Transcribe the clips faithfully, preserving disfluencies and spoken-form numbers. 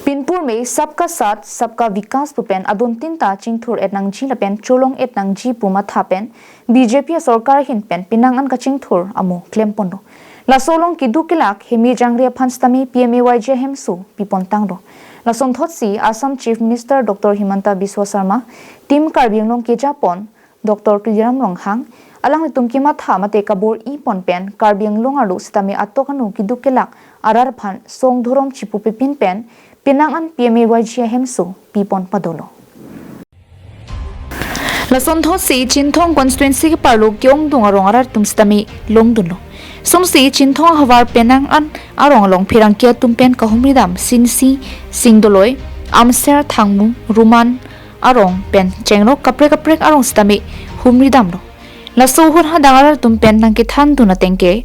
Pinpur me Sabka Saath, Sabka Vikas pu pen adon tinta chingthur et nangji lapen cholong et nangji pu matha pen B J P asorkar ahin pen penang an kachingthur amo klem ponlo. Laso along keduk kelak heme jangre aphan sitame P M A Y G ahemso pipon tanglo. Lasonthotsi Assam Chief Minister Doctor Himanta Biswa Sarma, Team Karbi Anglong kejapon Doctor Tuliram Ronghang, alanglitum kematha mate kabor-i pon pen Karbi Anglong arlo sitame atok anu keduk kelak arat aphan song dhorom chipu pepin pen penang an P M A Y G ahemso pipon padolo. Lasonthotsi Chinthong constituency keparlo ke-ongdung arong arat atum sitame longdunlo. Sumsi Chinthong ahavar penang an arong along pherangke atum pen kahumridam Sinsi, Singdoloi, Amser, Thangmu, Ruman arong pen chenglok kaprek kaprek arong sitame humridamlo. Laso ahut hadak arat atum pen nangkethandun ateng ke,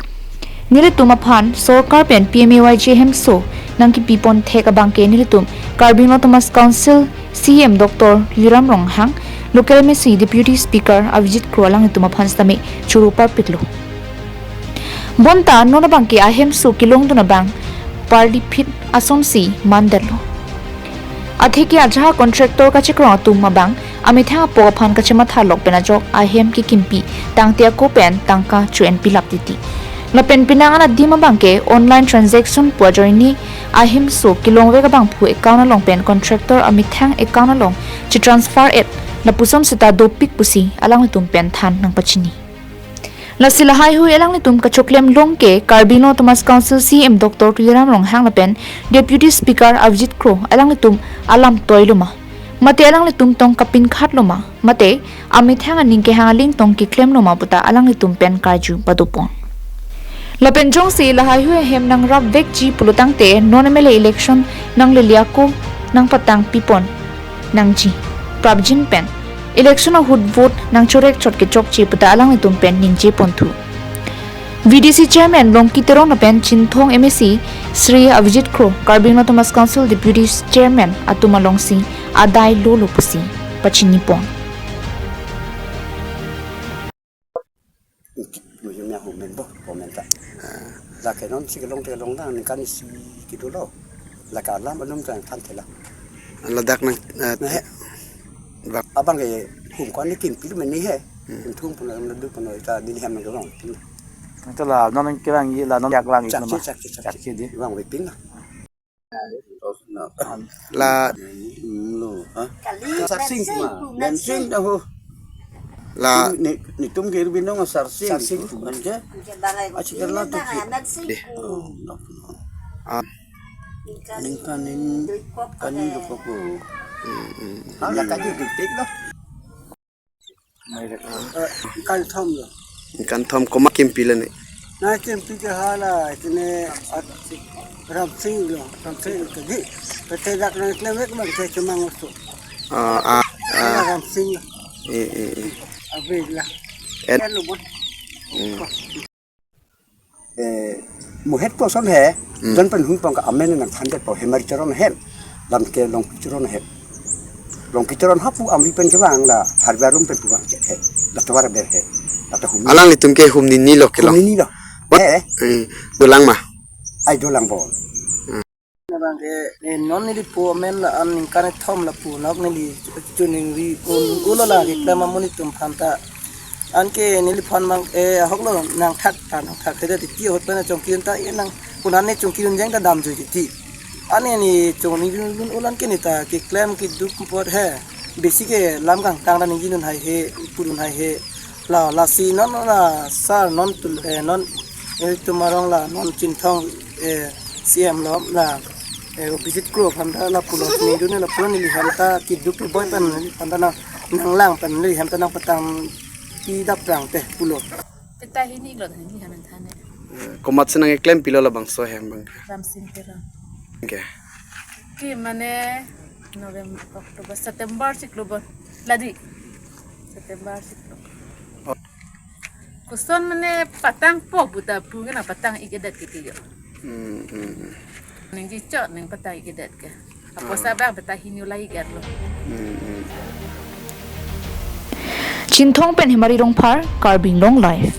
nelitum aphan sorkar pen P M A Y G ahemso nangkepipon thek abang ke nelitum Karbi Anglong Autonomous Council C E M Doctor Tuliram Ronghang, local M A C Deputy Speaker Avijit Kro alanglitum aphan sitame choro parpiklo. Bonta non abang ke ahemso kelongdun abang parliphit asonsi mandetlo. Atheke ajahak contractor kachekrong atum abang amethang apok aphan kachematha lok pen ajok ahem kekimpi tangte ako pen tangka cho-en pilap titi. Lapen penang an adim abang ke online transaction pu ajoine ahemso kelongvek abangphu account along pen contractor amethang account along chetransfer et lapuson seta dopik pusi alanglitum pen than nangpachini. Lasi lahaihui alanglitum kachoklem along ke Karbi Anglong Autonomous Council C E M Doctor Tuliram Ronghang lapen Deputy Speaker Avijit Kro alanglitum alam toilo ma, mate alanglitum tong kapinkhatlo ma, mate amethang aning kehang aling tong keklemlo ma puta alanglitum pen karju padopon. Lapen jongsi lahaihui ahem nangrapvekji pulo tangte non M L A election nanglele ako nangpatang pipon nangji prapjin pen election ahut vote nangchorek chot kechokche puta alanglitum pen ningje ponthu. V D C Chairman Longki Teron lapen Chinthong M A C Shri Avijit Kro, Karbi Anglong Autonomous Council Deputy Chairman atum alongsi adai lolo pusi pachini pon. Ingkit lo yumya hu men bo, bo men ta. Lake non si kelong te long dang ningkan isi kedolo. Lake alam alum tang than thela. Ladak nang, eh, Nah, he. Bak. Abang ke hum kon ni kimpi men ni he. Hmm. Kim thum puno, lam ladu puno, ita neli hem nang long. Ito la, non ke bang ye la, non yak lang Chak ito ma. Chak chak chak. Chak chak di. Bang wipin la. La. Lo, ha? Kali, Sarsing Sarsing, ma. Sarsing. Sarsing dah, ho. La. Ni, ni tum ke binong Sarsing. Sarsing. Kan ke? Oke, bang, Aci oke, kala tu. Bang, Sarsing. Deh. Oh, no, no. Ah. Ningkan nin, Dui kok kan nin eh. Dui kok ko. Hmm, hmm. Hala kaji dipik lo. Eh, ingkan thom lo. Ingkan thom komat kimpi lo ni. Na kimpi ke hala, kene at-, Ramsing lo, Ramsing ke di. Pete dak nang klem ek bang ke cuma ngusu. Ah, ah, Hala ah. Ramsing lo. Eh, eh, eh. Abis lah. Et. Kan lo bot. Hmm. Eh, mohet po son he, Hmm. Don pen hung pong ka amen nang thandet po hemari choron hem. Lam ke Longki Choron hem. Longki Choron hapu amri pen kevang la harbarum pen puang chet he. La tovar ber he. La ta hum. Alanglitum ke hum nini lo ke lo. Hum nini lo. What? Eh. Eh, dolang ma. Ai dolang bo. Hmm. Nabang ke, eh, non neli po amen la an ningkan thom lapu nok neli chuning ri un ulo la reklama muni tum phanta. Anke neliphan mang, eh, ahok lo nangthak ta nangthak hede titi ahut pen chongki un ta, eh, nang punan ne chongki un jeng ta damjui titi. Ane ni chongni un un ulan ke ni ta keklem keduk pot he. Besi ke lam kangtang ta ningji un hai he, pudun hai he. La, lasi non la sar non tul, eh, non, eh, tum arong la non Chinthong, eh, C M lo la, eh, Avijit Kro aphan ta lapulo ningdun lapulo neli hem ta keduk keboi pen neli hem ta nang, nanglang pen neli hem ta nangpatang kedap prang te pulo. Peta hini lo neli hem ta ne. Eh, komat si nang eklem pilo labangso hem bang. Ramsing Teron. Oke. Ke mane November, October, September chiklo bon. Ladi. September chiklo. Oh. Koson mane patang po puta pu kena patang ikedet kiti yo. Hmm, hmm, hmm. Ningji chot ningpatang ikedet ke. Apo Ah. Sabang peta hini ulai iket lo. Hmm, hmm. Chinthong pen Hemari Rongphar, Karbi Anglong Live.